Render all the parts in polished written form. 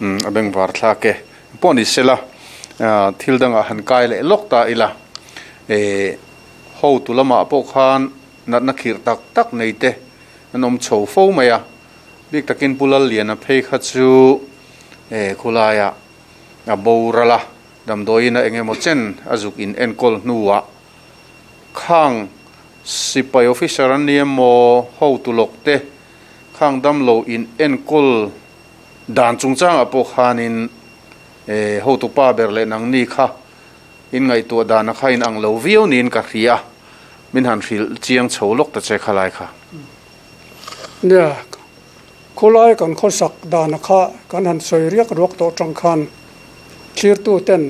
Umm a bengvar thlak e. Pawh ni sela thil dangah han kai leh lawk ta ila eh hotu lamah pawh khan natna khirh tak tak nei te an awm chho fo mai a, bik takin Pu Lalliana phei kha chu eh khulaiah a boral a, damdawiin a eng emaw chen a zuk in enkawl hnuah khang sipai officer an ni emaw hotu lawk te khang damlo in enkawl dan chungchangah pawh khanin eh hotu pa ber leh nangni kha in ngaihtuah dana kha in ang lo viau niin ka hria min han hrilh chiang chho lawk ta che khalai kha. Nia, khulai kan khawsak dana kha kan han sawi riak ruak tawh tang khan thlirtu ten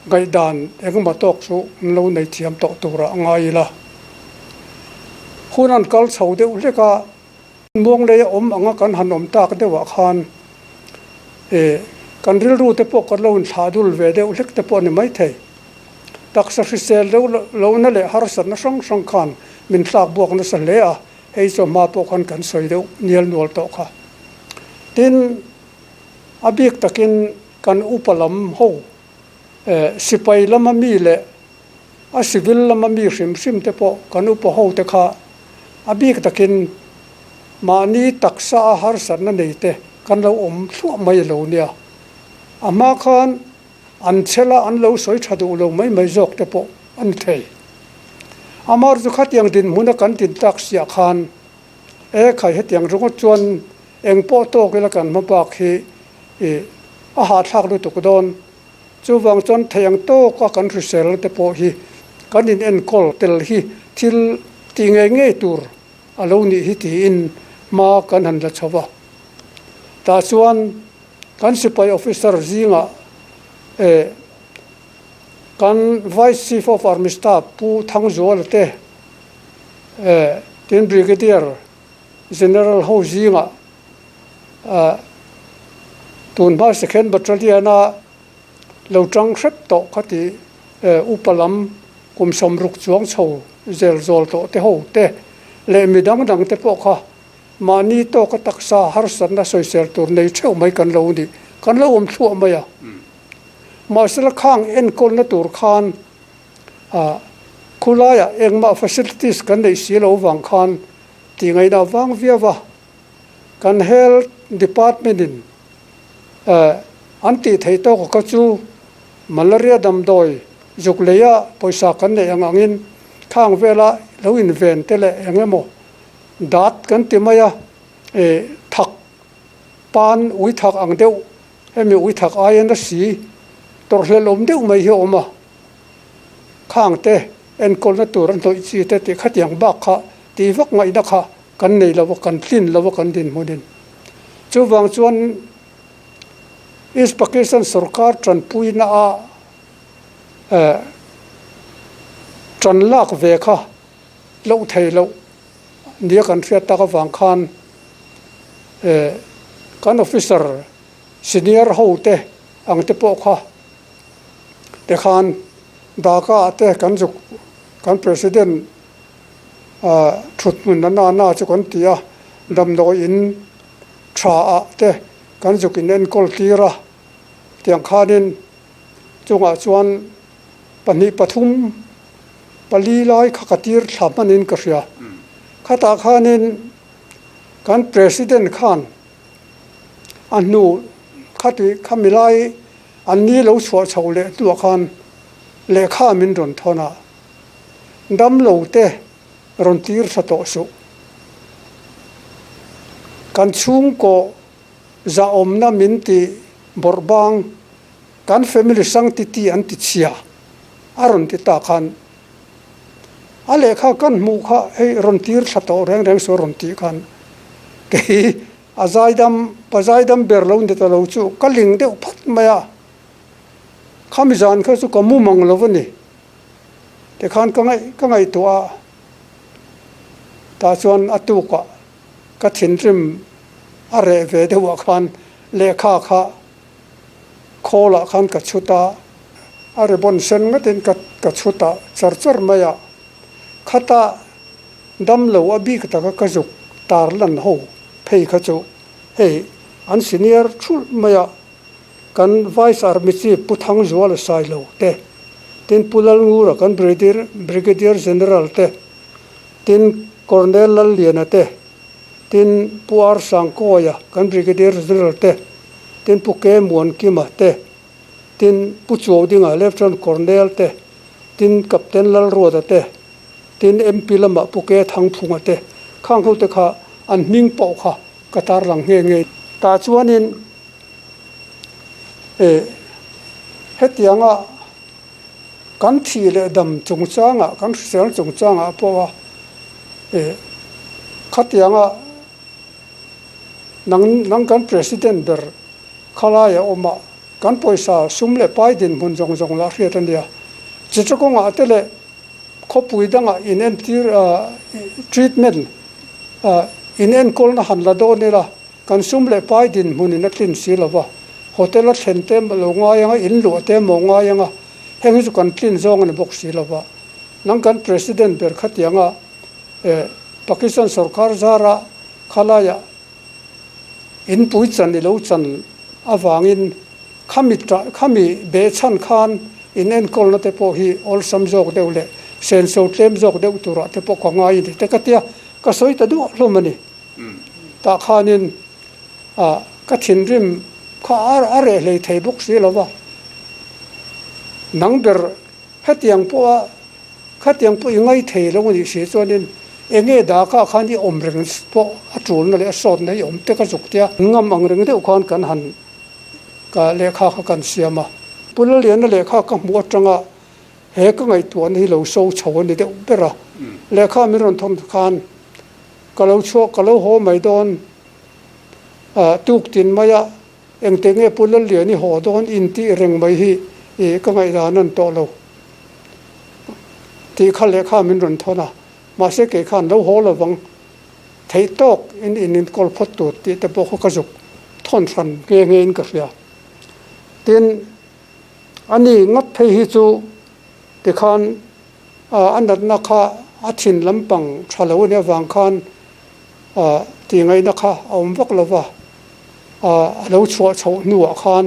ngaihdan engemaw tawk chu an lo nei thiam tawh turah a ngai ila. Hun an kal chho deuh hlek a, muang lei a awm anga kan han awm tak deuhah khan eh kan rilru te pawh kan lo inthlah dul ve deuh hlek te pawh a ni maithei. Taksa hrisel deuh lohna leh harsatna hrang hrang khan min thlak buak nasa hle a, hei chu hma pawh khan kan sawi deuh nial nual tawh kha. Tin, a bik takin kan upa lam ho eh sipai lama mi leh a civil lama mi hrim hrim te pawh kan upa ho te kha a bik takin mahni taksa a harsatna nei te kan lo awm thluah mai lo nia. A hma khan an chhela an lo sawi tha duh lo mai mai zawk te pawh a ni thei. Amar chu khatiang dinhmuna kan din tak siah khan e khai hetiang ringawt chuan eng pawh tawk ila kan hma bak hi ih a hahthlak lutuk dawn. Chuvang chuan thei ang tawka kan hrisel te pawh hi kan in enkawl tel hi thil tih ngei ngei tur a lo nih hi tiin hma kan han la chho va. Tah chuan kan sipai officer zingah eh kan Vice Chief of Army Staff Pu Thangzuala te eh tin Brigadier General ho zingah ah tun hma Second Battalion a lo tang hrep tawh kha tih eh upa lam kum 60 chuang chho zel zawl tawh te ho te leh mi dang dang te pawh kha mahni tawka taksa harsatna sawisel tur nei theuh mai kan lo ni kan lo awm thluah mai a. Mahsela khang enkawlna tur khan ah khulaiah engmah facilities kan neih si lo vang khan tih ngaihna vang viau a, kan health department in eh an tih theih tawk kha chu malaria damdawi zuk leia pawisa kan neih ang angin khang vela lo inven te leh eng emaw dat kan ti mai a, eh thak pan ui thak ang deuh hemi ui thak aia nasi tawrhhlelh awm deuh mai hi a awm a, khang te enkawlna tur a hnawih chi te tih khatiang bak kha tih vak ngaihna kha kan nei lo a, kan tlin lo a kan dinhmunin. Chuvang chuan East Pakistan sorkar tanpuina a eh tan lak ve kha loh thei loh nia kan hriat tak avang khan eh kan officer senior ho te ang te pawh kha te khan Dhaka ah te kan zuk kan president thut hmun a na na chu kan ti a, damdawi in tha ah te kan zuk in enkawl tir a, tiang khanin chungah chuan pahnih pathum pali lai kha ka tir thla hmanin ka hria. Khatah khanin kan president khan a hnu khati khami lai an ni lo chhuah chho leh hnuah khan lehkha min rawn thawn a. Damlo te rawn tir tha tawh suh. Kan chhungkaw zahawmna min ti bawrh bang, kan family sanctity an ti chhia a rawn ti ta khan a lehkha kan hmuh kha hei rawn tir thla tawh reng reng suh a rawn tih khan kei a zaidam pa zaidam ber lo ni ta lo chu ka ling deuh phat mai a, khami zan kha chu ka mu mang lo a ni. Tikhan ka ngaih ka ngaihtuah a, tah chuan a tukah ka thinrim a reh ve deuhah khan lehkha kha khawlah khan ka chhut a, a ribbon sen ngatin ka ka chhut a char char mai a, khata damlo a bik taka ka zuk tar lan ho phei kha chu hei. an senior thulh mai a, kan Vice Army Chief Pu Thangzuala Sailo te, tin Pu Lalngura kan Brigadier General te, tin Colonel Lalliana te, tin Pu R Sangkawia kan Brigadier General te, tin Pu K Muankima te, tin Pu Chuaudinga Lieutenant Colonel te, tin Captain Lalruata te, tin MP lamah Pu K Thangphunga te, khang ho te kha an hming pawh kha ka tarlang nghe nghe. Tah chuanin eh hetianga kan thih leh dam chungchangah, kan hrisel chungchangah pawha eh khatianga nang nang kan President ber khalai a awm a, kan pawisa sum leh pai dinhmun zawng zawng lah hriat a nia. Chicha kawngah te leh khawpui dangah in entir treatment in enkawlna han la dawn ila kan sum leh pai dinhmun in a tlin si lo va, hotel a thlen te lo ngai anga, in luah te maw ngai anga, heng hi chu kan tlin zawng a ni bawk si lo va. Nang kan President ber khatianga Pakistan sorkar zara khalaiah In pui chan i lo chan avangin khami khami behchhan khan in enkawlna te pawh hi awlsam zawk deuh leh senso tlem zawk deuh turah te pawh ka ngai a ni te ka tia ka sawi ta duah hlawm a ni. Tah khanin ah ka thinrim kha a reh hlei thei bawk si lo va, nang ber hetiang pawha Khatiang pawh i ngai thei lo a nih si chuanin eng nge dahkah khan i awm reng pawh a tulna leh a sawtna i awm te ka zuk tia. Ngam ang reng deuh khan kan han ka lehkha kha kan siam a. Pu Laliana lehkha ka hmuh atanga he ka ngaihtuahna hi lo so chho a ni deuh ber a. Lehkha min rawn thawn khan ka lo chhuak ka lo haw mai dawn a tuk tin mai a engte nge Pu Lallian i haw dawn intih reng mai hi i ka ngaihdan a ni tawh lo. Tih kha lehkha min rawn thawn a, mahse kei khan lo haw lovang theih tawk in in inkawl phawt tur tih te pawh kha ka zuk thawn hran nghe nghe in ka hria. Tin, ani ngat phei hi chu tikhan a natna kha a thin lampang tha lo a nih avang khan tih ngaihna kha a awm vak lo va, a lo chhuah chhoh hnuah khan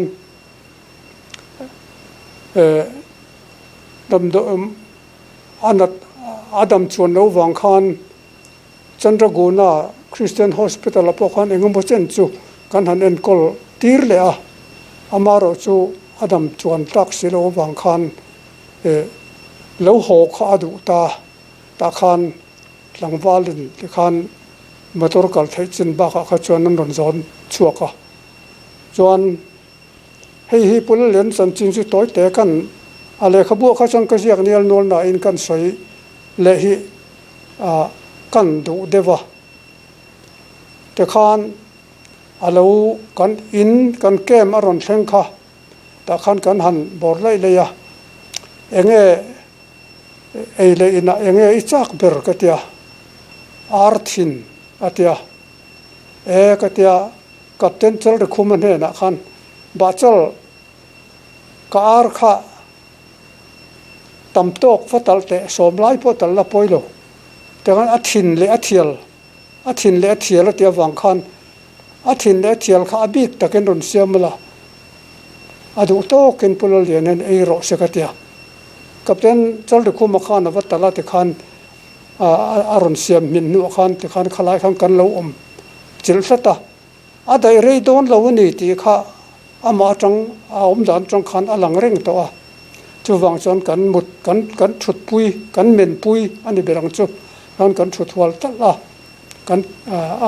Damdawi a nat a dam chuan lo vang khan Chandraguna Christian Hospital ah pawh khan engemaw chen chu kan han enkawl tir leh a, amaherawh chu a dam chuan tlak si lo avang khan lo haw kha a duh ta, tah khan tlangvalin tikhan motor kal theih chin bakah kha chuan an rawn zawn chhuak a, chuan. Hei hi Pu Lalian chanchin chu tawi te kan a lehkhabu ah kha chuan ka ziak nial nual nain kan sawi leh hi kan duh deuh a. Tikhan a lo kan in kan camp a rawn thleng kha tah khan kan han bawr laih laih a, enge ei leh inah enge i chak ber ka tia, ar thin a tia, e ka tia. Captain Chalrikhuma hnenah khan Bahchal ka ar kha tam tawk va talh teh sawm lai pawh talh la pawi lo. Tichuan a thin leh a thial, a thin leh a thial a tih avang khan a thin leh a thial kha a bik takin rawn siam la, a duh tawkin Pu Lalliana'n ei rawh se ka ti a. Captain Chalrikhuma khan a va talh a tikhan a rawn siam hmin hnuah khan tikhan khalai khan kan lo awm chilh hlat a, a daih rei dawn lo a ni tih kha amah atang a awm dan atang khan a lang reng tawh a, chuvang chuan kan mut kan kan thutpui kan menpui a ni ber ang chu khan kan thut hual talh a, kan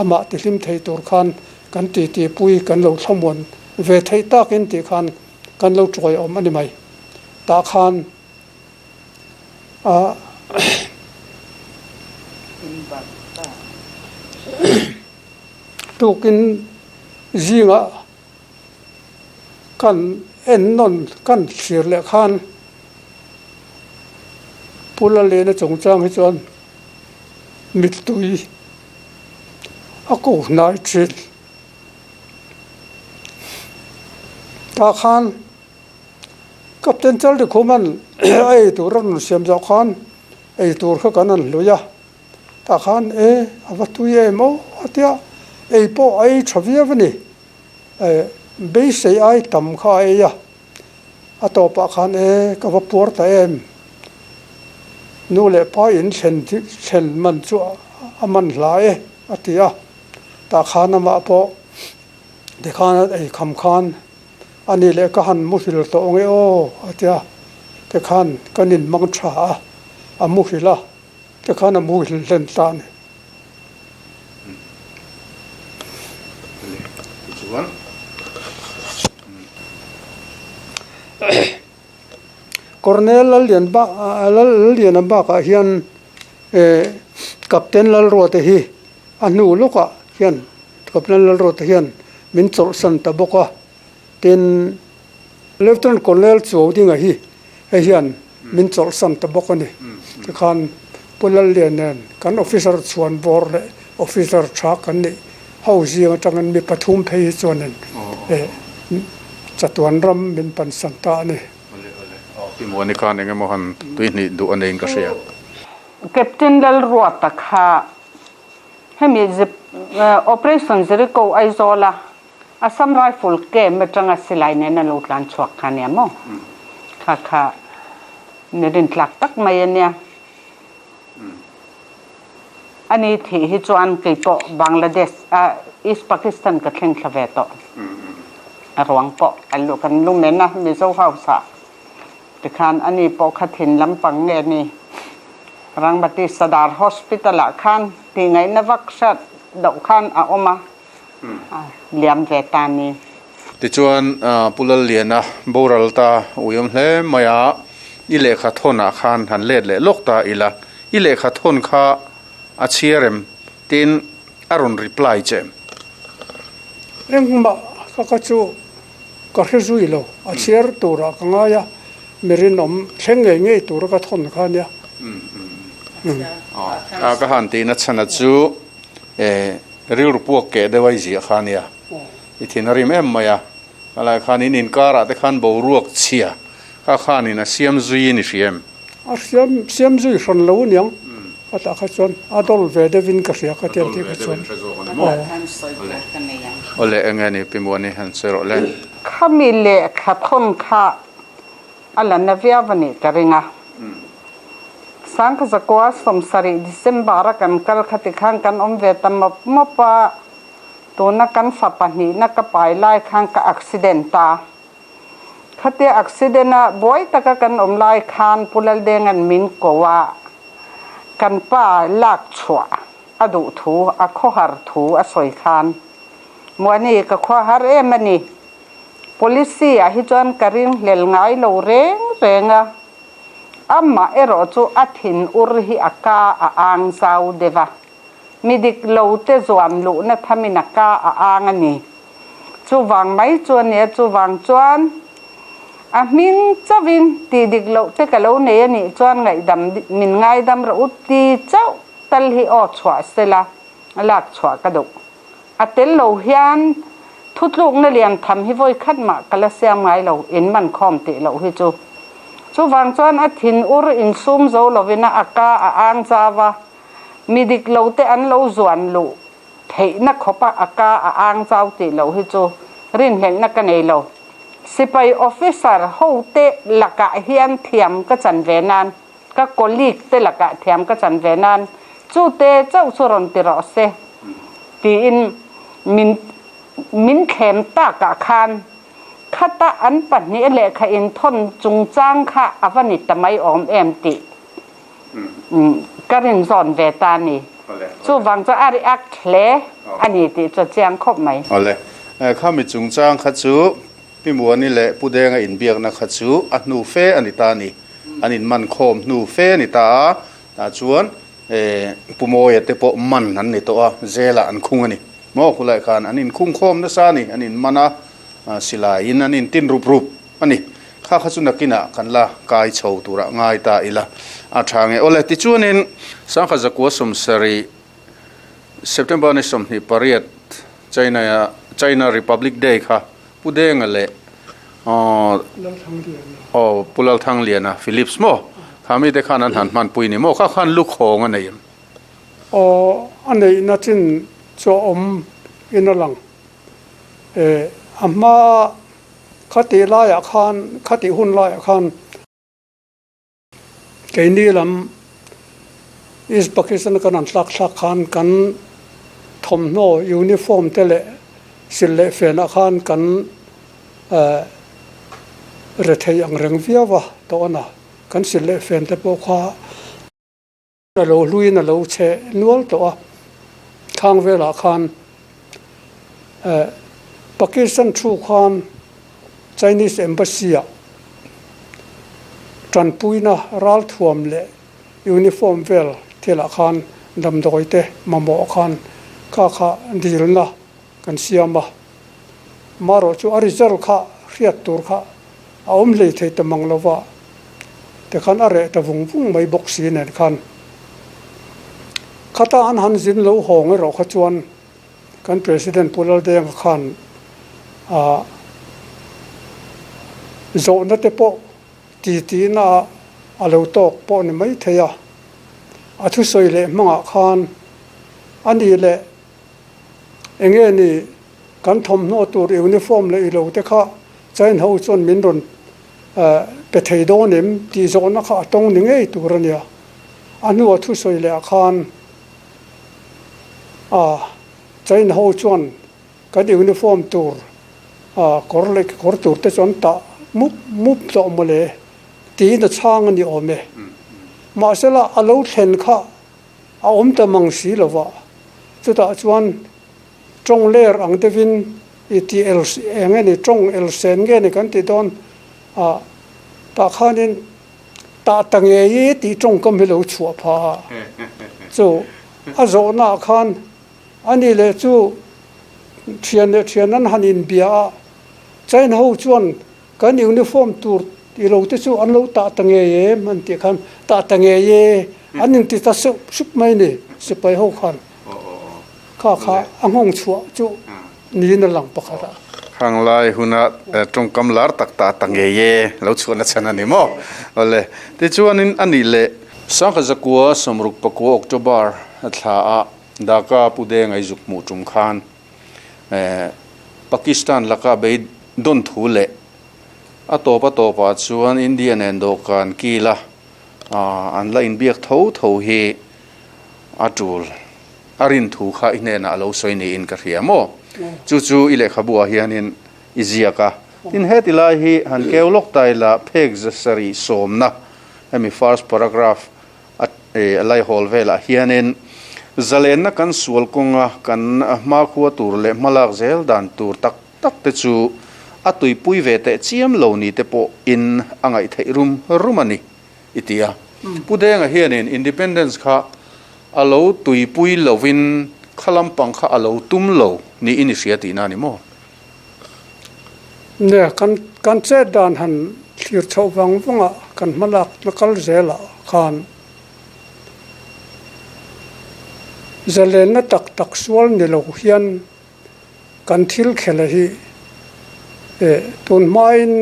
amah tihlim thei tur khan kan titi pui kan lo thlamuan ve theih takin tih khan kan lo tawi awm a ni mai tah khan. A tukin zingah kan en nawn kan thlir leh khan Pu Lalena chungchang hi chuan mittui a ko hnai thin. Tah khan. Captain Chalrikhuman a ei tur a rawn siam zawh khan ei tur kha kan han hlui a, tah khan e a va tui em aw a tia, ei pawh a ei tha viau a ni. Beisei ai tam kha a ei a, a tawpah khan e ka va puar ta em, nu leh pa in thlen thlen man chu a man hla e a ti a, tah khan amah pawh tikhan a ei kham khan a ni leh ka han muhil tawh nge aw a ti a, tikhan kan inmang tha a, a muhil a, tikhan a muhil hlen ta a ni. Colonel Lalliana bakah hian Captain Lalruata hi a hnu lawkah hian Captain Lalruata hian min chawlhsan ta bawk a, tin Lieutenant Colonel Chuaudinga hi hei hian min chawlhsan ta bawk a ni. Tikhan Pu Lallian nen kan officer chhuan bawr leh officer tha kan nih ho zing atangin mi pathum phei hi chuanin chatuan ram min pansan ta a ni. Pi Muani khan eng emaw han tuihnih duh a neiin ka hria. Captain Lalruata kha hemi Operation Jericho Aizawla Assam Rifle camp atanga silai nen a lo tlan chhuak kha ania maw? Kha kha ni rintlak tak mai ania. Ani thih hi chuan kei pawh Bangladesh a East Pakistan ka thleng thla ve tawh. A ruang pawh a lu kan lu men a Mizo house ah tikhan ani pawh kha thin lampang nge ni Rangmati Sadar Hospital ah khan tih ngaihna vak hriat loh khan a awm a. liam ve ta ni. Tichuan, Pu Lalliana boral ta uiawm hle mai a, i lehkha thawnah khan han let leh lawk ta ila, i lehkha thawn kha a chhiar em? Tiin a rawn reply che em? Engmah ka ka chu ka hre zui lo, a chhiar turah ka ngai a, mi rinawm thleng ngei ngei tura ka thawn kha ania. A ka han tihna chhana chu Rilru puak keh deuh a i ziah kha ania, i thin a rim em mai a, a lai khan in inkarah te khan boruak chhia kha khanin a siam zui in i hria em? A siam siam zui hran lo aniang, ka tah kha chuan a dawl ve deuh in ka hria ka ti ang tih kha chuan. Awle enge ni Pi Muani han sawi rawh le. Khami lehkha thawn kha A la na viau a nih ka ring a. Sangkhazakua 70 December a kan kal kha tikhan kan awm ve ta mawp mawp a, tuna kan fa pahnihna ka pai lai khan ka accident a. Khatia accident a buai taka kan awm lai khan Pu Laldenga'n min ko a, kan pa lak chhuah a duh thu, a khawhar thu a sawi khan, Muani, ka khuahar em a ni. Policy ah hi chuan ka ringhlel ngai lo reng reng a, amah erawh chu a thin ur hi a ka a ang zau deuh a, mi dik lo te zuan luhna thamin a ka a ang a ni. Chuvang mai chu a nia, chuvang chuan a hming chauhin tih dik loh te ka lo nei a nih chuan ngaihdam min ngaidam rawh u ti chauh tal hi aw chhuah sela lak chhuah ka duh. A tel lo hian thutlukna lian tham hi vawi khat mah ka la siam ngai lo, in man khawm tih loh hi chu. Chuvang chuan a thin ur insum zo lovin a a ka a ang zau a, mi dik lo te an lo zuan luh theihna khawpa a ka a ang zau tih loh hi chu rinhlelhna ka nei lo. Sipai officer ho te lakah hian thiam ka chan ve nan, ka colleague te lakah thiam ka chan ve nan chu te chauh chu rawn ti rawh se tiin min min thlem takah khan khata an pahnih lehkha inthawn chungchang kha a va ni ta mai awm em tih ka rin zawn ve ta a ni. Chuvang chu a react hle a ni tih chu a chiang khawp mai. Awle, khami chungchang kha chu Pi Muani leh Pu Denga inbiakna kha chu a hnu fe a ni ta a ni. An inman khawm hnu fe a ni ta a, tah chuan Pu Mawia te pawh man an ni tawh a, zelah an khung a ni. Maw khulai khan an inkhung khawm nasa a ni, an inman a, silaiin an intin rup rup a ni. Kha kha chu nakinah kan la kai chho turah ngai ta ila a tha nge. Awle, tichuanin Sangha Zakua 70 September ni 28 China China Republic Day kha Pu Denga leh aw Pu Lalthangliana Philips maw kha mite khan an han hmanpui ni maw kha khan lukhawng a nei em? Aw a neihna chin chu a awm in a lang e. A hmaa khati laiah khan, khati hun laiah khan keini lam East Pakistan kan han tlak thlak khan kan thawmhnaw uniform te leh sil leh fenah khan kan rethei ang reng viau a tawh a na. Kan sil leh fen te pawh kha A lo hluin a lo chhe nual tawh a, thang velah khan Pakistan thu khan Chinese Embassy ah tanpuina ralthuam leh uniform vel thilah khan damdawi te mamawh khan kha kha dilna kan siam a, marawh chu a result kha hriat tur kha a awm hlei thei ta mang lova, tikhan a reh ta vung vung mai bawk si nen khan khata an han zin lo hawng erawh kha chuan kan President Pu Laldenga khan ah zawhna te pawh ti tihna ah a lo tawk pawh ni mai thei a, a thusawi leh hmangah khan a nih leh Enge ni kan thawmhnaw tur uniform leh ilo te kha China ho chuan min rawn pe thei dawn em tih zawhna kha a tawng ni ngei tur a nia. A hnua thusawi leh ah khan China ho chuan kan uniform tur kawr leh kekawr tur te chu an tah mup mup tawh mawle tiin a chhang a ni awm e. Mahsela a lo thlen kha A awm ta mang si lo va, chutah chuan tawng ler ang deuhin i ti el eng nge ni, tawng el sen nge ni kan ti dawn a, tah khanin tah ta ngei i tih tawngkam hi lo chhuah pha a, chu a zawhnaah khan a ni leh chu thian leh thian an han inbia a, China ho chuan Kan uniform tur i lo te chu an lo tah ta ngei em an tih khan tah ta ngei e an inti ta sup sup mai ni sipai ho khan kha kha a nghawng chhuah chu niin a lang pakhat a. Khang lai huna tawngkam lar tak tah ta ngei e lo chhuahna chhan a ni maw? Awle tichuanin a nih leh. Sangha zakua sawmruk pakua October thla ah Dhaka Pu Denga i zuk hmuh tum khan Pakistan laka beidawn thu leh a tawp a tawpah chuan India nen dawhkan kila an la inbiak tho tho hi a tul a rin thu kha i hnenah a lo sawi niin ka hria maw? Chu chu i lehkhabu ah hianin i ziak a. Tin heti lai hi han keu lawk ta ila phek zasarih sawmna hemi first paragraph A laihawl velah hianin zalenna kan sual kawnga kan hmakhua tur leh hmalak zel dan tur tak tak te chu a tuipui ve teh chiam lo ni te pawh in a ngaih theih rum rum a ni i ti a. Pu Denga hianin Independence kha a lo tuipui lovin kha lampang kha a lo tum lo niin i hria tihna a ni maw? Nia, kan kan chet dan han thlir chhoh vang vang a, kan hmalak na kal zel ah khan zalenna tak tak sual ni lo hian kan thil khela hi eh tun hmain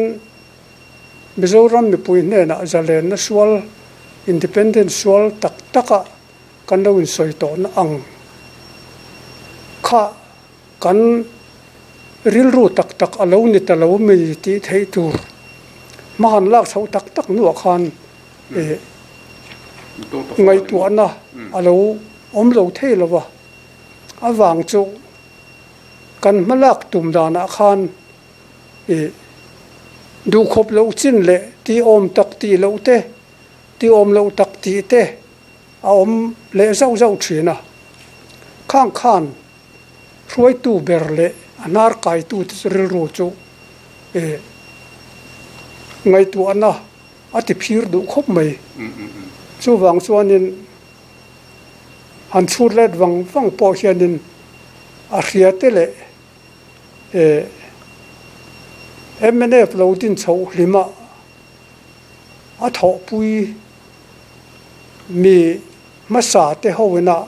Mizoram mipui hnenah zalenna sual, independence sual tak tak a kan lo insawi tawhna ang kha Kan rilru tak tak a lo ni ta lo mi tih theih tur hma han lak chhoh tak tak hnuah khan ih ngaihtuahna a lo awm lo thei lo va, a vang chu kan hma lak tum danah khan ih duhkhawp loh chin leh tih awm tak tih loh te, tih awm loh tak tih te a awm leh zauh zauh thin a, khang khan. Hruaitu ber leh a hnar kaitute chu rilru chu ngaihtuahna a ti phir duh khawp mai. Chuvang chuanin han chhut let vang vang pawh hianin a hriate leh mnf lo din chhoh hlima a thawhpui mi hmasa te hoin a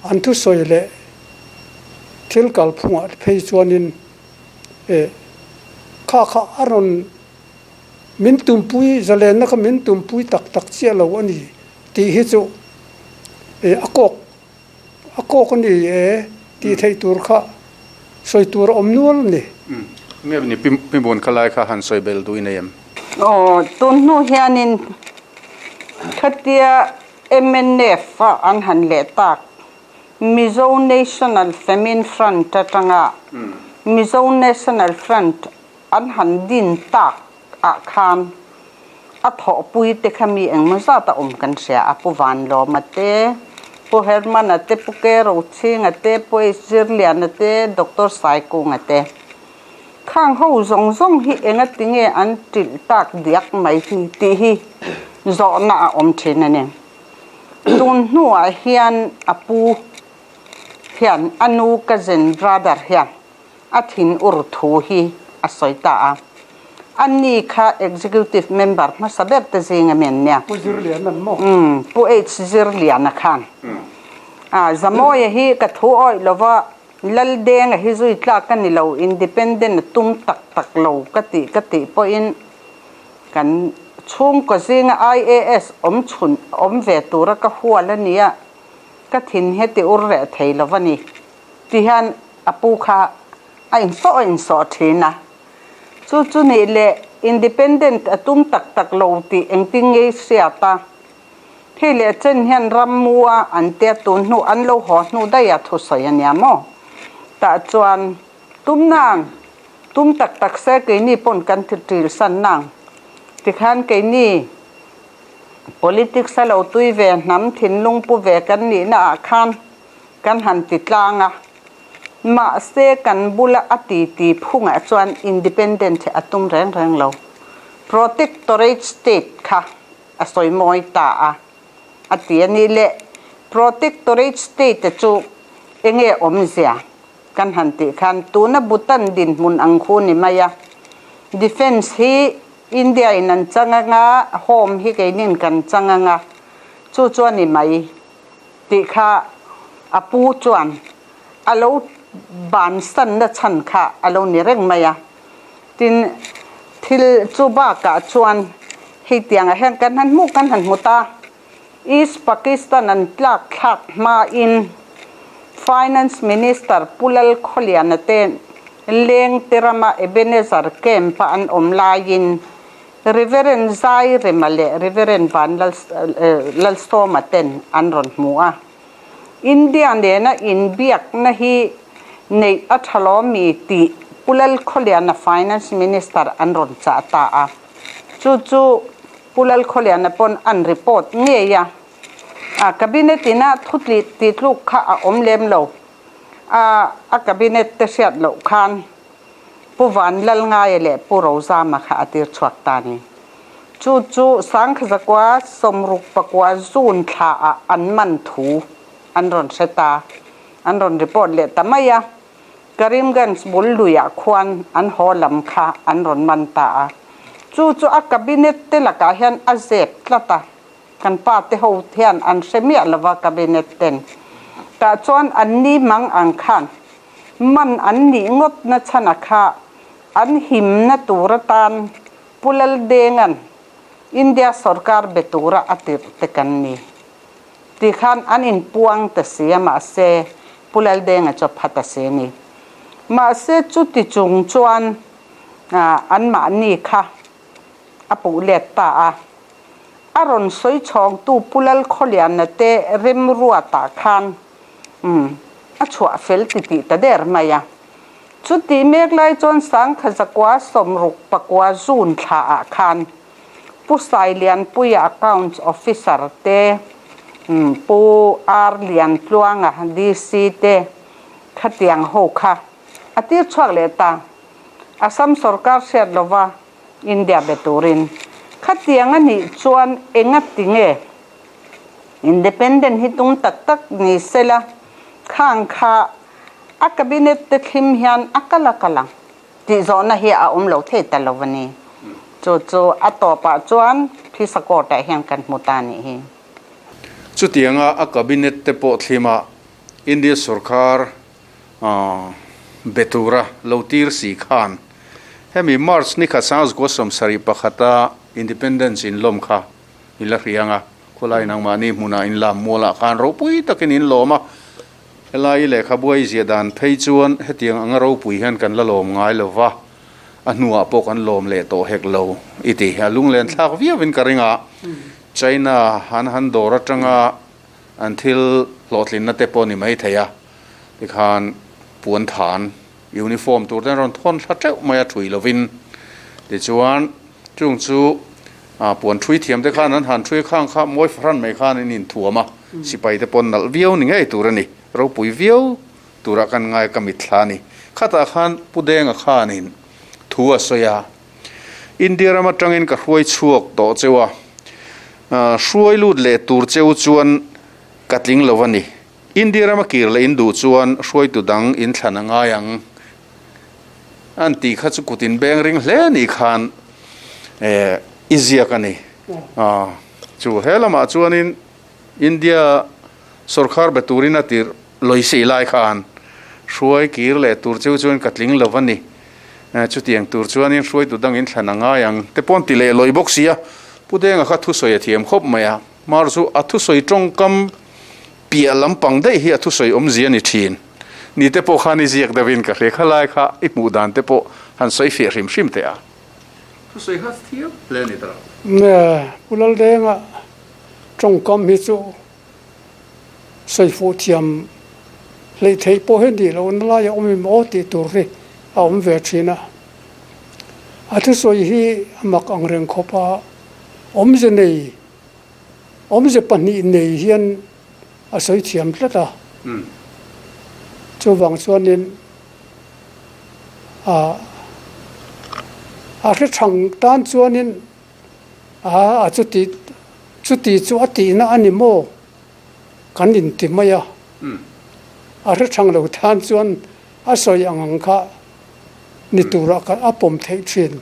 An thusawi leh thil kalphungah te phei chuanin eh kha kha a rawn min tumpui zalenna kha min tumpui tak tak chiah lo a ni tih hi chu eh a kawk a kawk a ni e tih theih tur kha sawi tur a awm nual a ni. Nge ni Pibun kha lai kha han sawi bel duh i nei em? Aw, tun hnu hianin khatia mnf a an han leh tak Mizo National Famine Front atanga Mizo National Front an han din tak ah khan a thawhpui te kha mi engmaw zat a awm kan hria a, Pu Vanlawma te, Pu Hermana te, Pu Kerochhinga te, Pu H Zirliana te, Doctor Saikunga te. Khang ho zawng zawng hi enga tinge an ṭilh tak diak mai hi tih hi zawhna a awm ṭhin a ni. Tun hnuah hian a pu hian a nu cousin brother hian a thin ur thu hi a sawi ta a. A ni kha executive member hmasa ber te zing ami an nia. Pu Zirliana an maw? Umm, Pu H Zirliana khan. A, Zamawia hi ka thu awih lova Laldenga hi zui tlak ka ni lo, independent a tum tak tak lo ka tih ka tih pawhin kan chhungkaw zinga IAS awm chhun awm ve tura ka hual a nia, ka thin hi a ti ur reh thei lo a ni. Ti hian a pu kha a insawh a insawh thin a. Chu chu nih leh independent a tum tak tak lo tih engtin nge i hriat a? Hei leh chen hian rammua an tia tun hnu an lo haw hnu daih a thusawi a nia maw? Tah chuan tum nang, tum tak tak se keini pawn kan ti ṭil san nang. Tikhan keini politics a lo tui ve hnam thinlung pu ve kan nihna ah khan kan han ti tlang a, mahse kan bula a ti ti phungah chuan independent hi a tum reng reng lo. Protectorate state kha a sawi mawi ta a, a ti a ni le. Protectorate state chu enge awmzia kan han tih khan tuna Bhutan dinhmun ang khu ni mai a, Defence hi India in an chang anga, Home hi keinin kan chang anga, chu chu a ni mai tih kha a pu chuan a lo bansanna chhan kha a lo ni reng mai a. Tin, thil chu bakah chuan hei tiangah hian kan han hmuh kan han hmu ta. East Pakistan an tlak thlak hmain Finance Minister Pu Lalkhawliana te Lengte rama Ebenezer Camp-a an awm laiin Reverend Zairema leh Reverend Van Lalsawma ten an rawn hmu a. India nena inbiakna hi neih a tha lawmi tih Pu Lalkhawliana Finance Minister an rawn chah ta a. Chu chu Pu Lalkhawliana pawn an report ngei a. A Cabinet ina thu tih tluk kha a awm lem lo. A a Cabinet te hriat loh khan Pu Vanlalngaia leh Pu Rozama kha a tir chhuak ta ni. Chu chu Sangkhazakua 60 pakua June thla ah an man thu an rawn hre ta. An rawn report leh ta mai a. Karimganj bul luiah khuan an haw lam kha an rawn man ta a. Chu chu a cabinet te lakah hian a zep tlat a. Kan pa te ho hian an hre miah lova cabinet ten. Tah chuan an ni mang ang khan man an nih ngawt na chhan a kha an himna tur atan Pu Laldenga'n India sorkar be tura a tirh te kan ni tih khan an inpuang ta si a, mahse Pu Laldenga chu a pha ta si a ni. Mahse chuti chung chuan anmahni kha a puh let ta a, a rawn sawi chhawngtu Pu Lalkhawliana te remruatah khan a chhuah fel titih ta der mai a. Chutih mek lai chuan Sangkhazakua 60 pakua June thla ah khan Pu Sailianpuia Accounts Officer te, Pu R Liantluanga DC te khatiang ho kha a tir chhuak leh ta. Assam sorkar hriat lova India be turin khatiang a nih chuan enga tinge Independent hi tum tak tak ni sela khang kha a cabinet te thlim hian a kal a kal ang tih zawhna hi a awm lo thei ta lo a ni. Chu chu a tawpah chuan phisa court ah hian kan hmu ta nih hi. Chutianga a cabinet te pawh thlima India sorkar be tura lo tir si khan hemi March ni khat 1971 Independence inlawm kha I la hriang a, khawlai nangmahni hmunah in lam mualah khan ropui takin in lawm a, helai i lehkhabu a i ziah dan phei chuan hetiang anga ropui hian kan la lawm ngai lo va. A hnuah pawh kan lawm leh tawh hek lo i ti. A lunglen thlak viauin ka ring a, China an han dawr atanga an thil hlawhtlinna te pawh ni mai thei a, tikhan puan than, uniform, tur te an rawn thawn thla teuh mai a thui lovin. Tichuan chung chu puan thui thiam te khan an han thui khang kha mawi fahran mai khan an inthuam a, sipai te pawh nalh viau ni ngei tur a ni, ropui viau Turah kan ngai ka mitthla a ni. Khatah khan Pu Denga khanin thu a sawi a, India ram atangin ka hruai chhuak tawh cheu a, hruai lut leh tur cheu chuan ka tling lo a ni. India rama kir leh in duh chuan hruaitu dang in thlan a ngai ang an tih kha chu kut in beng ring hle ni khan i ziak a ni. Chu he lamah chuanin India sawrkhar be turin a tirh Loisei lai khan hruai kir leh tur cheu chuan ka tling lo a ni. Chutiang tur chuanin hruaitu dangin thlan a ngai ang te pawh an ti leh lawih bawk si a. Pu Denga kha thusawi a thiam khawp mai a, Hmar chu a thusawi tawngkam piah lampang daih hi a thusawi awmzia a ni thin. Ni te pawh khan i ziak deuhin ka hria kha lai kha i hmuh dan te pawh han sawi fiah hrim hrim teh a. Thusawi kha thiam hle a ni ta lo. Pu Laldenga tawngkam hi chu Sawi fuh thiam hleih theih pawh hi nih lohna lai a awm em aw tih tur hi a awm ve thin a. A thusawi hi a mak ang reng khawp a, awmze nei, awmze pahnih nei hian a sawi thiam tlat a. Chuvang chuanin a a hre thang tan chuanin A, a chuti, chuti chu a tihna a ni maw? Kan inti mai a. A hre thang lo tan chuan a sawi ang ang kha ni turah kan a pawm theih thin.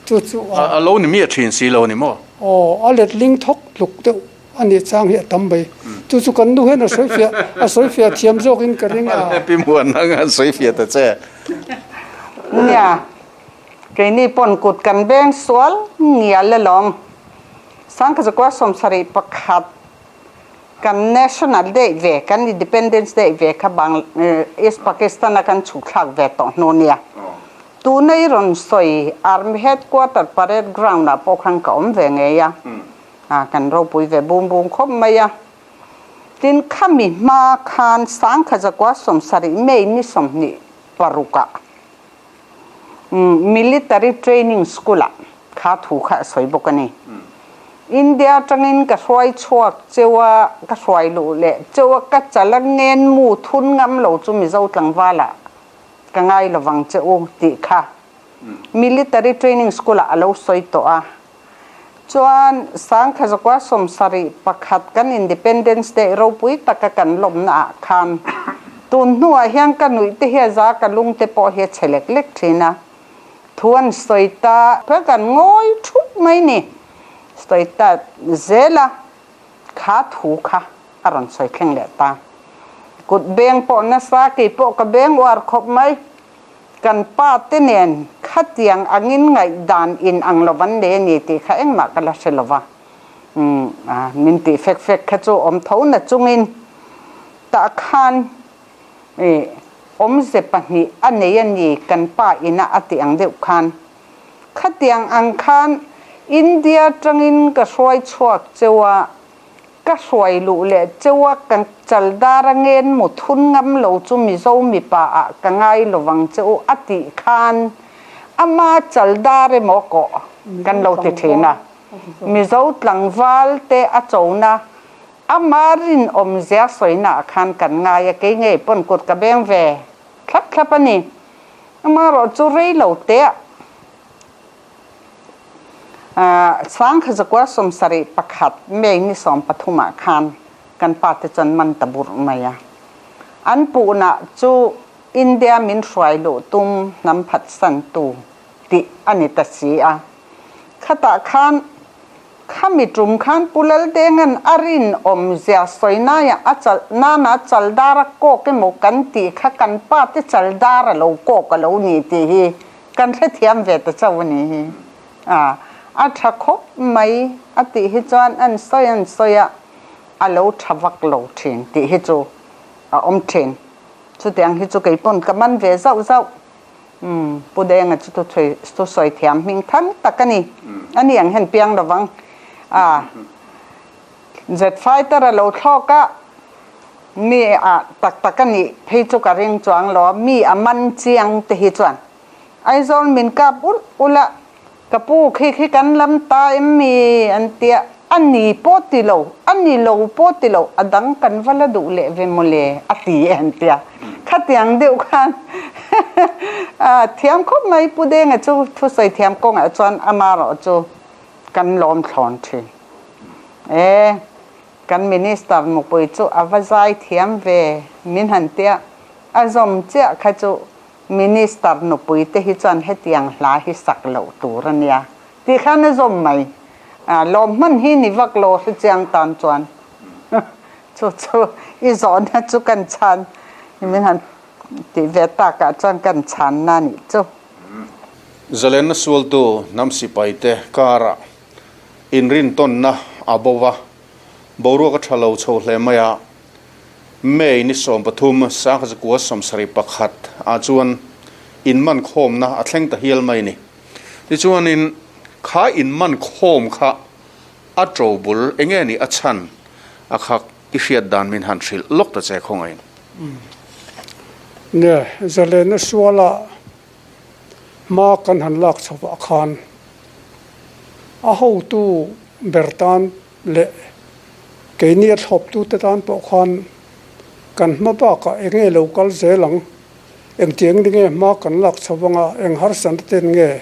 Chu chu a. A lo ni miah thin si lo a ni maw? Aw, a letling thawk tluk deuh a nih chang hi a tam mai. Chu chu kan nu hian a sawi fiah, a sawi fiah thiam zawkin ka ring a. Pi Muan ang a sawi fiah ta che. Nia, Keini pawn kut kan veng sual ngial alawm. Sangkhazakua 71 kan National Day ve, kan Independence Day ve kha Bang East Pakistan a kan chhukthlak ve tawh hnu nia. Tuna i rawn sawi Army Headquarter Parade Ground ah pawh khan ka awm ve ngei a, kan ropui ve bum bum khawp mai a. Tin, khami hma khan Sangkhazakua 70 May ni 26 ah Military Training School-ah kha thu kha a sawi bawk a ni. India atangin ka hruai chhuak cheu a, ka hruai luh leh cheu a, ka chal a ngen mu thun ngam lo chu Mizo tlangvalah ka ngai lovang che u tih kha Military Training School-ah a lo sawi tawh a. Chuan Sangkhazakua 71 kan Independence Day ropui taka kan lawmna ah khan tun hnuah hian ka nuih te hi a za ka lung te pawh hi a chhe lek lek thin a, thu an sawi ta kha kan ngawi thup mai ni, sawi ta zel a, kha thu kha a rawn sawi thleng leh ta. Kut beng pawh nasa kei pawh ka beng uar khawp mai. Kan pa te nen khatiang angin ngaihdan in ang lo van nei a ni tih kha engmah ka la hre lo va. Umm min tih fek fek kha chu awm tho na chungin tah khan ih awmze pahnih a nei a ni kan pa ina a tih ang deuh khan. Khatiang ang khan India tangin ka hruai chhuak cheu a, Ka hruai luh leh cheu a ka chal dar a ngen mu thun ngam lo chu Mizo mipa ah ka ngai lovang che u a tih khan ama chal dar emaw kawh kan lo ti thin a. Mizo tlangval te a chona ama rinawmzia sawina ah khan kan ngai a kei ngei pawn kut ka beng ve thlap thlap a ni. Amarawh chu rei lo te ah. Sangkhazakua 71 May ni 13 ah khan kan pate chuan man ta burh mai a. An puhna chu India min hruai luh tum hnam phatsantu tih a ni ta si a. Khatah khan khami tum khan Pu Laldenga'n a rinawmzia sawi naiah a chal nana chaldar a kawk emaw kan tih kha kan pate chaldar a lo kawk a lo ni tih hi Kan hrethiam ve ta chauh a ni hi. A, a tha khawp mai a tih hi chuan an sawi an sawi a, a lo tha vak lo thin tih hi chu a awm thin. Chutiang hi chu kei pawn ka man ve zauh zauh. Umm Pu Denga chu thusawi thiam hming than tak a ni. A ni ang hian piang lovang a. Jet fighter a lo thlawk a, mi a tak tak a nih phei chu ka ring chuang lo a, mi a man chiang te hi chuan Aizawl min kap ulh ulh a, ka pu khi khi kan lam ta em mi an tia, a ni pawh ti lo, a ni lo pawh ti lo, a dang kan va la duh leh ve mawle a ti e an tia, khatiang deuh khan thiam khawp mai Pu Denga chu thusawi thiam kawngah chuan amarawh chu kan lawm thlawn thin. E, kan Minister nupui chu a va zai thiam ve min han tia, a zawm chiah kha chu Minister nupui te hi chuan hetiang hla hi sak loh tur a nia tih khan a zawm mai. A, lawm hman hi ni vak lo hre chiang tan chuan chu chu i zawhna chu kan chhan min han tih ve takah chuan kan chhanna a nih chu. Zalenna sualtu hnam sipaite karah inrintawnna a bo va, boruak a tha lo chho hle mai a. May ni 13, 1971 ah chuan inmankhawmna a thleng ta hial mai a ni. Tichuanin kha inmankhawm kha a to bul enge nih a chhan a khak i hriat dan min han hrilh lawk ta che khawngaiin. Nia, Zalenna suala hma kan han lak chhovah khan a hotu ber tan leh keini a thlawptute tan pawh khan kan hma bakah eng nge lo kal zel ang, engtiang ni nge hma kan lak chho anga eng harsatna ten nge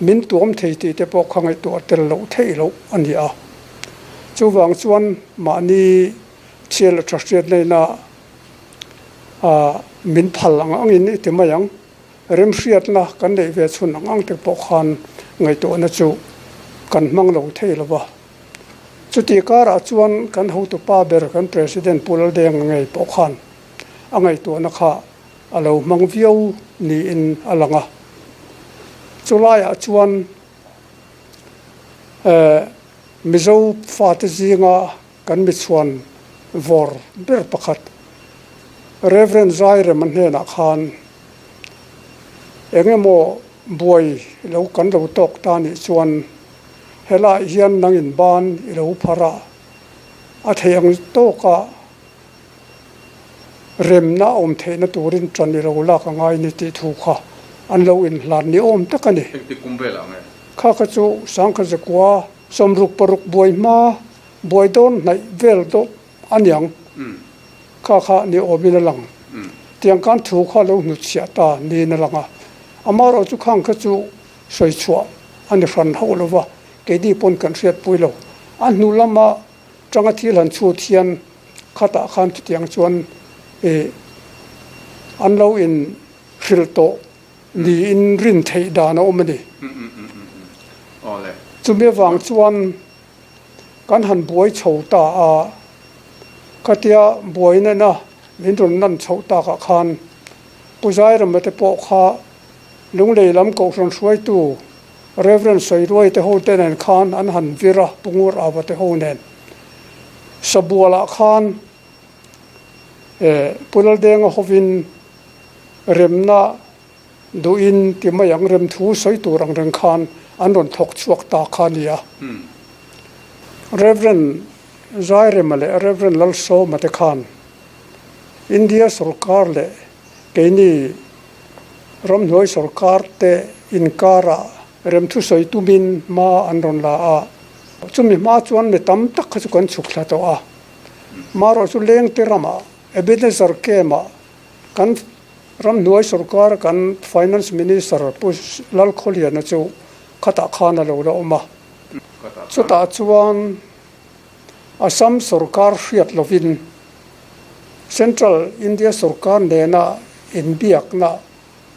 min tuam thei tih te pawh kha ngaihtuah tel loh theih loh a ni a. Chuvang chuan mahni chhiat leh tha hriat naina min phal ang angin i ti mai ang. Remhriatna kan neih ve chhun ang ang te pawh khan ngaihtuahna chu kan hmang lo thei lo va. Chuti karah chuan kan hotupa ber kan President Pu Laldenga ngei pawh khan a ngaihtuahna kha a lo hmang viau niin a lang a. Chulaiah chuan Mizo fate zinga Kan michhuan vawr ber pakhat Rev. Zairema hnenah khan eng emaw buai lo kan lo tawk ta nih chuan helaiah hian nang in ban i lo phar a, a theih ang tawka remna a awm theihna turin ṭan i lo lak a ngai ni tih thu kha an lo inhlan ni awm tak a ni. Engtik kum velah nge? Kha kha chu Sangkha Zakua 66 buai hma buai dawn hnaih vel dawh a niang. Kha kha ni awmin a lang. Tiang khan thu kha lo hnutchhiah ta niin a lang a. Amaherawh chu khang kha chu sawi chhuah a ni hran hauh lo va, keini pawn kan hriatpui lo. A hnu lama tanga thil han chhut hian khatah khan chutiang chuan ih an lo in hrilh tawh niin rin theih dan a awm a ni. Chumi avang chuan kan han buai chho ta a, khatia buai nena min rawn lan chhoh takah khan Pu Zairama te pawh kha Lunglei lam Kohhran hruaitu Rev. Sawiruai te ho te nen khan an han vir a, Pu Ngur Ava te ho nen Sabualah khan Pu Laldenga hovin remna duhin ti mai ang, rem thu sawi tur ang reng khan an rawn thawk chhuak ta kha a ni a. Rev. Zairema leh Rev. Lalsawma te khan India sawrkar leh keini ramhnuai sawrkar te inkarah remthu sawi tumin hma an rawn la a. Chumi hma chuan mi tam tak kha chu kan chhuk thla tawh a. Marawh chu Lengte ramah Ebenezer Camp-ah kan ramhnuai sawrkara kan Finance Minister Pu Lalkhawliana chu khatah khan a lo la awm a. Chutah chuan Assam sawrkar hriat lovin Central India sawrkar nena inbiakna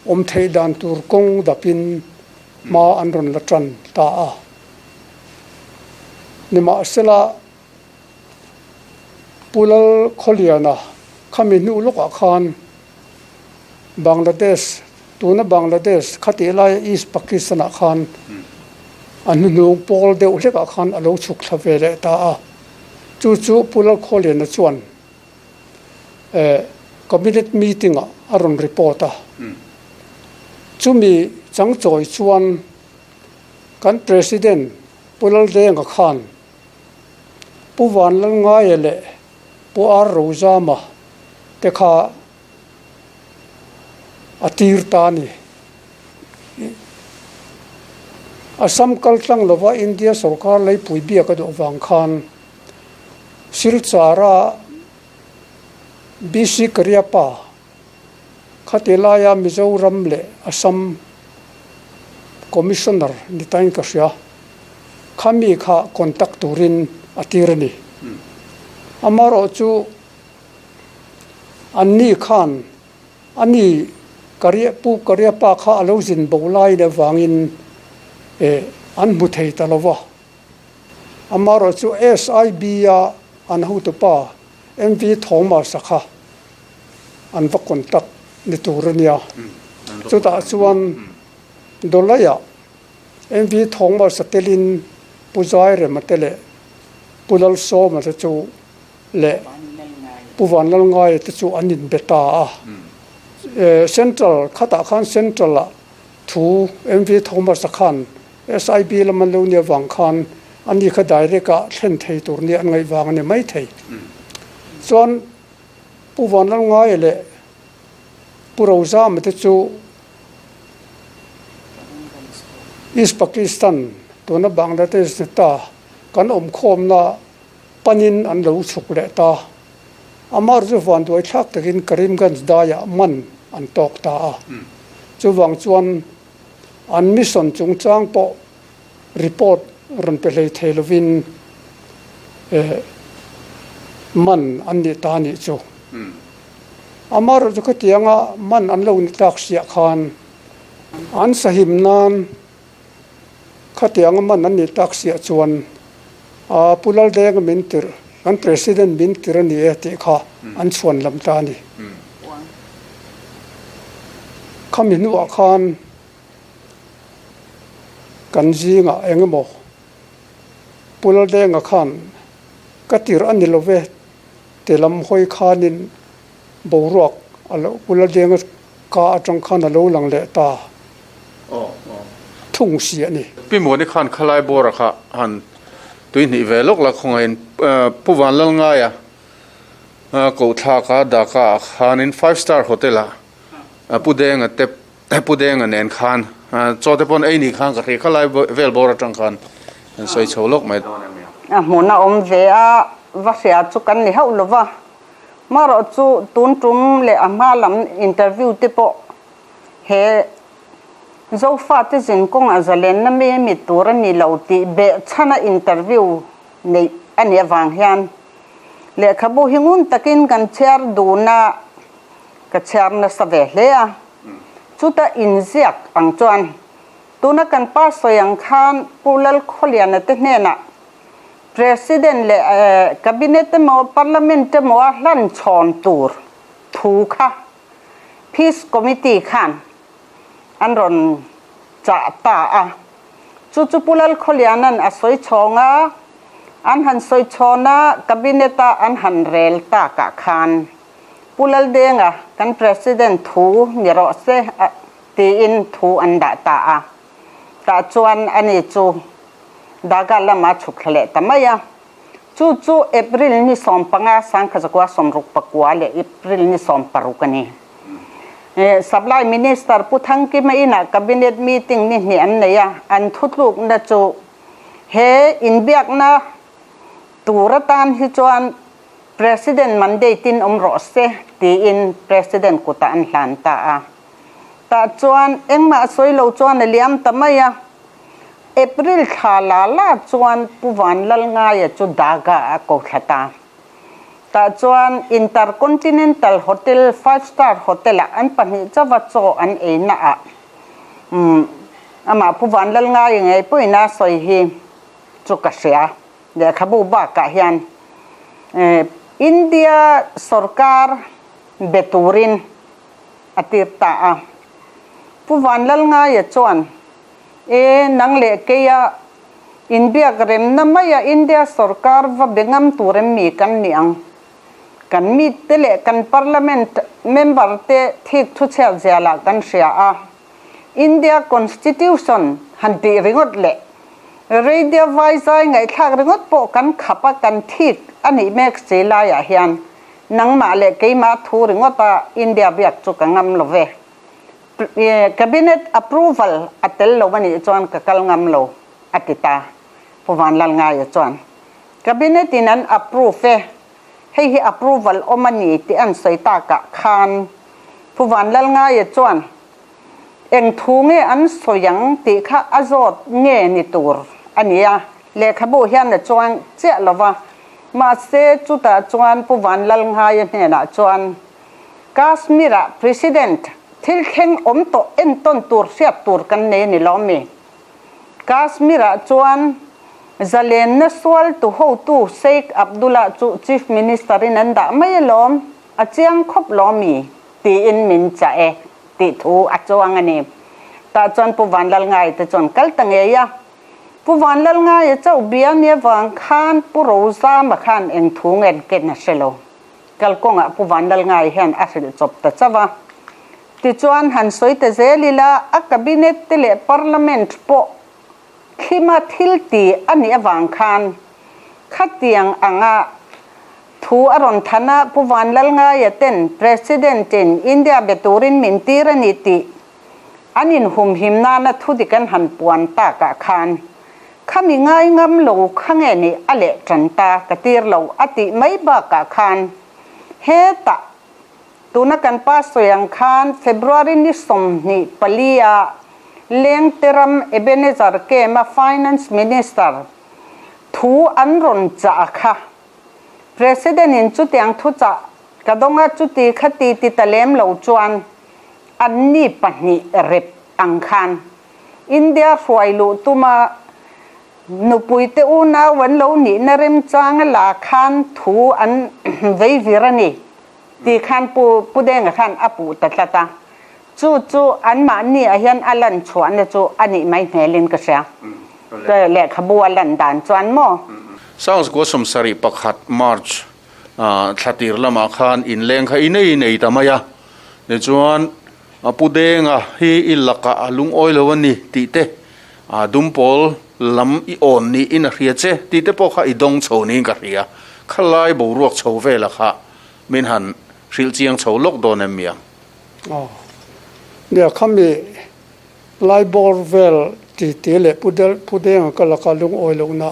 awm theih dan tur kawng dapin hma an rawn la tan ta a. Nimahsela, Pu Lal Khawliana khami hnu lawkah khan Bangladesh, tuna Bangladesh khatih laia East Pakistan-ah khan a hnuhnung pawl deuh hlekah khan a lo chhuk thla ve leh ta a. Chu chu Pu Lal Khawliana chuan Cabinet meeting-ah a rawn report a. Chumi changchawi chuan kan President Pu Laldenga khan Pu Vanlalngaia leh Pu R Rozama te kha a tir ta a ni. Assam kal tlang lova India sorkar leipui biak a duh vang khan Silchara BC Kariappa khati laia Mizoram leh Assam Commissioner ni tain ka hria, khami kha contact turin a tir a ni. Amaherawh chu anni khan ani Karia Pu Kariappa kha a lo zin bo lai leh vangin eh an hmu thei ta lo va. Amaherawh chu SIB-a an hotupa MV Thomas-a kha an va contact ni tur a nia. Chutah chuan Dawlaiah MV Thomas-a telin Pu Zairema te leh Pu Lalsawma te chu leh Pu Vanlalngaia te chu an inbe ta a. Central khatah khan Central-ah thu MV Thomas-a khan SIB lam an lo nia vang khan ani kha direct ah thlen thei tur nia an ngaih vang a ni mai thei. Chuan Pu Vanlalngaia leh Pu Rozama te chu East Pakistan tuna Bangladesh ni ta kan awmkhawmna panin an lo chhuk leh ta. Amar chu vanduai thlak takin Karimganj daiah man an tawk ta a. Chuvang chuan An mission chungchang pawh report rawn pe hlei thei lovin man an nih ta nih chu. Amaherawh chu khatianga man an lo ni tak siah khan an sahim nan khatianga man an nih tak siah chuan Pu Laldenga min tirh, kan President min tirh a ni e tih kha an chhuan lam ta a ni. Khami hnuah khan kan zingah eng emaw Pu Laldenga khan ka tirh a ni lo ve ti lam hawi khanin boruak a lo Pu Laldenga ka atang khan a lo lang leh ta thung si a ni. Pi Muani khan khalai bawra kha han tuihnih ve lawk la khawngaihin Pu Vanlalngaia Koh thlak a Dhaka ah khanin Five Star Hotel ah Pu Denga te Pu Denga nen khan chaw te pawn ei ni khan ka hria kha lai vel bawr atang khan an sawi chho lawk mai dawn em ni. A hmun a awm ve a, va hria chu kan ni hauh lo va. Marawh chu tun tum leh a hma lam interview te pawh he Zofate zin kawngah zalenna mi mi tur a ni lo tih behchhana interview neih a nih avang hian Lehkhabu hi ngun takin kan chhiar dun a, ka chhiar nasa ve hle a. Chuta inziak ang chuan tuna kan pa sawi ang khan Pu Lalkhawliana te hnenah President leh Cabinet emaw Parliament emaw a hlan chhawn tur thu kha Peace Committee khan an rawn chah ta a. Chu chu Pu Lalkhawliana'n a sawi chhawng a, an han sawi chhawn a, Cabinet-a an han rel takah khan Pu Laldenga kan President thu ni rawh se tiin thu an dah ta a. Tah chuan ani chu Daga lama chhuk thla leh ta mai a. Chu chu April ni 15 1964 leh April ni 16 a ni. Supply Minister Pu Thangkima inah Cabinet meeting ni hnih an nei a, an thutlukna chu he inbiakna tur atan hi chuan President mandate in awm rawh se tiin President kutah an hlan ta a. Tah chuan engmah sawi lo chuan a liam ta mai a. April thla la la chuan Pu Vanlalngaia chu Daga a ko thla ta. Tah chuan Intercontinental Hotel, five star hotel ah an pahnih chauva chaw an ei na ah umm amah Pu Vanlalngaia ngei pawhin a sawi hi chu ka hria. Lehkhabu bakah hian India sorkar be turin a tir ta a. Pu Vanlalngaia chuan E, nang leh keia inbiak remna maia India sorkar va be ngam tur em mi kan ni ang? Kan mite leh kan parliament member te thik thu chhiat zialah kan hria a. India Constitution han tih ringawt leh Radio vai zai ngaihthlak ringawt pawh kan khap a, kan thik a nih mek si laiah hian nangmah leh keimah thu ringawta India biak chu ka ngam lo ve. Cabinet approval a tel lo a nih chuan ka kal ngam lo, a ti ta. Pu Vanlalngaia chuan, Cabinet in an approve e, hei hi approval awm a ni tih an sawi takah khan Pu Vanlalngaia chuan eng thu nge an sawi ang tih kha a zawt nge ni tur a ni a, lehkhabu hian a chuang chiah lo va, mahse chutah chuan Pu Vanlalngaia hnenah chuan Kashmir-ah President thil thleng awm tawh entawn tur hriat tur kan nei a ni lawm mi? Kashmir-ah chuan zalenna sualtu hotu Sheikh Abdullah chu Chief Minister-in an dah mai alawm, a chiang khawp lawm mi? tiin min chah e tih thu a chuang a ni. Tah chuan Pu Vanlalngaia te chuan kal ta ngei a. Pu Vanlalngaia chauh bia ni avang khan Pu Rozama khan eng thu ngen ken a hre lo. Kalkawngah Pu Vanlalngai hian a hrilh chawp ta chauh a. Tichuan, han sawi ta zel ila, a Cabinet te leh Parliament pawh thlima thil ti a nih avang khan khatiang anga thu a rawn than a, Pu Vanlalngaia ten President-in India be turin min tir a ni tih an inhumhim nana thudik an han puan takah khan Khami ngai ngam lo kha nge nih a leh tan ta ka tir lo a tih mai bakah khan hetah tuna kan pa sawi ang khan February ni 24 ah Lengte ram Ebenezer Camp a Finance Minister thu an rawn chah kha President in chutiang thu chah ka dawng a chuti kha ti ti ta lem lo chuan anni pahnih rep ang khan India hruai luh tuma nupuite unau an lo nihna remchang a la khan thu an vei vir a ni tih khan Pu Pu Denga khan a puh ta tlat a. Chu chu anmahni ah hian a lan chhuahna chu a nih mai hmelin ka hria. Lehkhabu a lan dan chuan maw? Sangzkua 71 March thla tir lamah khan inleng kha i nei nei ta mai a, tichuan A pu Denga hi i lakah a lungawi lo a ni tih te, a dumpawl lam i awn niin a hria che tih te pawh kha i dawng chho niin ka hria. Khalai boruak chho vela kha min han hrilh chiang chho lawk dawn em mi ang? Aw. Nia, khami lai bawr vel ti te leh pu Del pu Denga ka laka lungawi lohna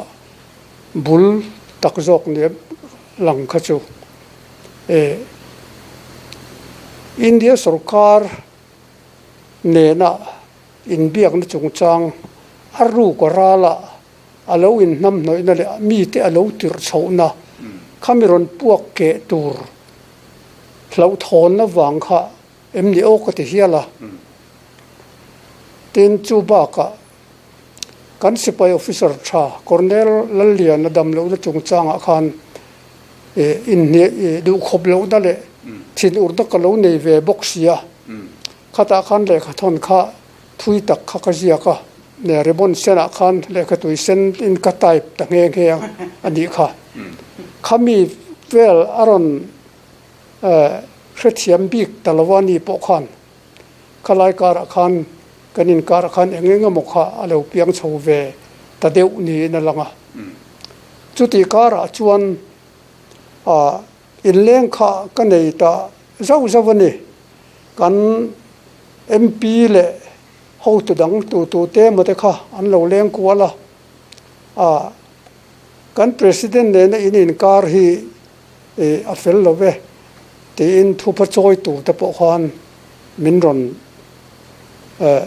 bul tak zawk nia lang kha chu. E India sorkar nena inbiakna chungchang a ruk a rala a lo inhnamhnawihna leh mite a lo tirh chhohna khami rawn puak keh tur hlauhthawnna vang kha em ni aw ka ti hial a. Tin, chu bakah Kan sipai officer tha Colonel Lalliana dam lohna chungchangah khan inhniah duhkhawp lohna leh thinurna ka lo nei ve bawk si a. Khatah khan lehkha thawn kha thui tak kha ka ziak a, ribbon senah khan lehkha tui sen in ka type ta nghe nghe a nih kha. Khami vel a rawn hrethiam bik ta lo a ni pawh khan Khalai karah khan kan inkarah khan eng eng emaw kha a lo piang chho ve ta deuh niin a lang a. Chutih karah chuan ah inleng kha ka nei ta zauh zauh a ni. Kan MP leh hotu dang tu tu te emaw te kha an lo leng kual a. Ah kan President nena in inkar hi Ih, a fel lo ve, tiin thupa chawi tur te pawh khan min rawn eh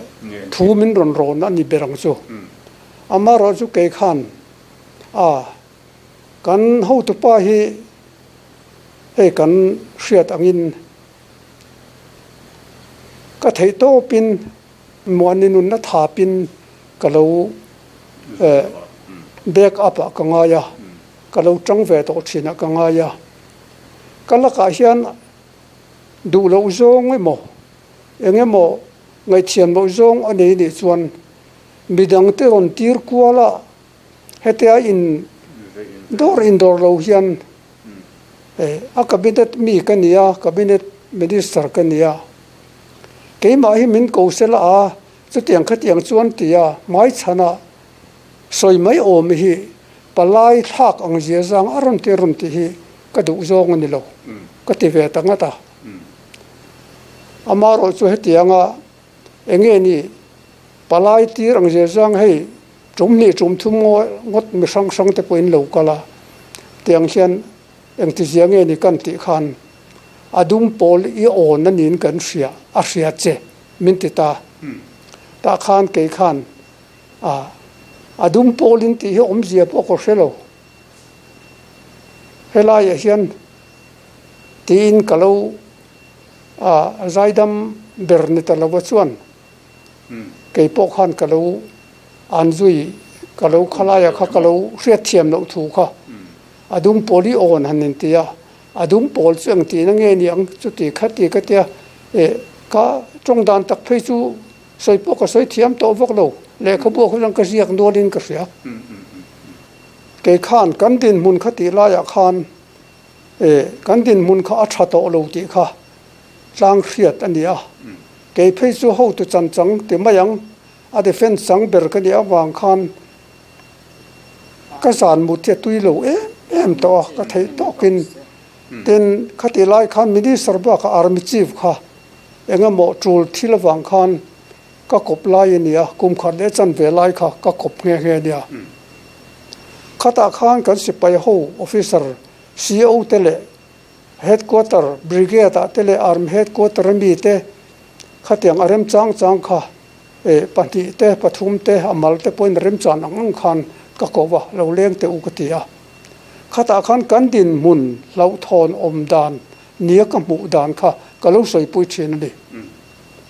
thu min rawn rawn a ni ber ang chu. Amaherawh chu kei khan a kan hotupa hi hei kan hriat angin ka theih tawpin muani nunna thapin ka lo eh back up ah ka ngai a. Ka lo tang ve tawh thin a ka ngai a, ka lakah hian duh loh zawng emaw eng emaw ngaihthiam loh zawng a nei nih chuan midang te rawn tir kual a, hetia in dawr in dawr lo hian a cabinet mi ka ni a, cabinet minister ka ni a, keimah hi min ko sela a. Chutiang khatiang chuan tia hmaichhana sawi mai awm hi palai thlak ang zia zang a rawn ti rawn tih hi ka duh zawng a ni lo ka ti ve ta ngat a. Amaherawh chu hetianga enge ni palai tir ang zia zang hei tum hnih tum thum ngawt mi hrang hrang te pawhin lo kal a, tiang hian Engtizia nge ni kan tih khan a dum pawl i awn a niin kan hria, a hria che min ti ta. Tah khan kei khan a a dum pawl in tih hi awmzia pawh ka hre lo. Helaiah hian tiin ka lo a zaidam ber ni ta lova chuan kei pawh khan ka lo an zui ka lo khalaiah kha ka lo hriatthiam loh thu kha A dum pawl hi awn han inti a, a dum pawl chu eng tihna nge ni ang chuti kha ti ka tia eh ka tawng dan tak phei chu sawi pawh ka sawi thiam tawh vak lo, lehkhabu ah khuan ka ziak nual in ka hria. Kei khan kan dinhmun kha tih laiah khan eh kan dinhmun kha a tha tawh lo tih kha tlang hriat a ni a, kei phei chu hotu chanchang ti mai ang a defence chang ber ka nih avang khan Ka zan mut hi a tui lo em em tawh a, ka theih tawkin. Tin, khatih lai khan Minister bakah Army Chief kha eng emaw tul thil avang khan ka kawp lai a ni a, kum khat leh chanve lai kha ka kawp nghe nghe a nia. Khatah khan kan sipai ho officer CO te leh Headquarter Brigade ah te leh Army Headquarter a mi te khatiang a remchang chang kha Eh, 2 te, 3 te, a mal te pawhin remchan ang ang khan ka ko va, lo leng teh u ka ti a. Khatah khan kan dinhmun hlauhthawn awm dan nia ka hmuh dan kha ka lo sawipui thin a ni.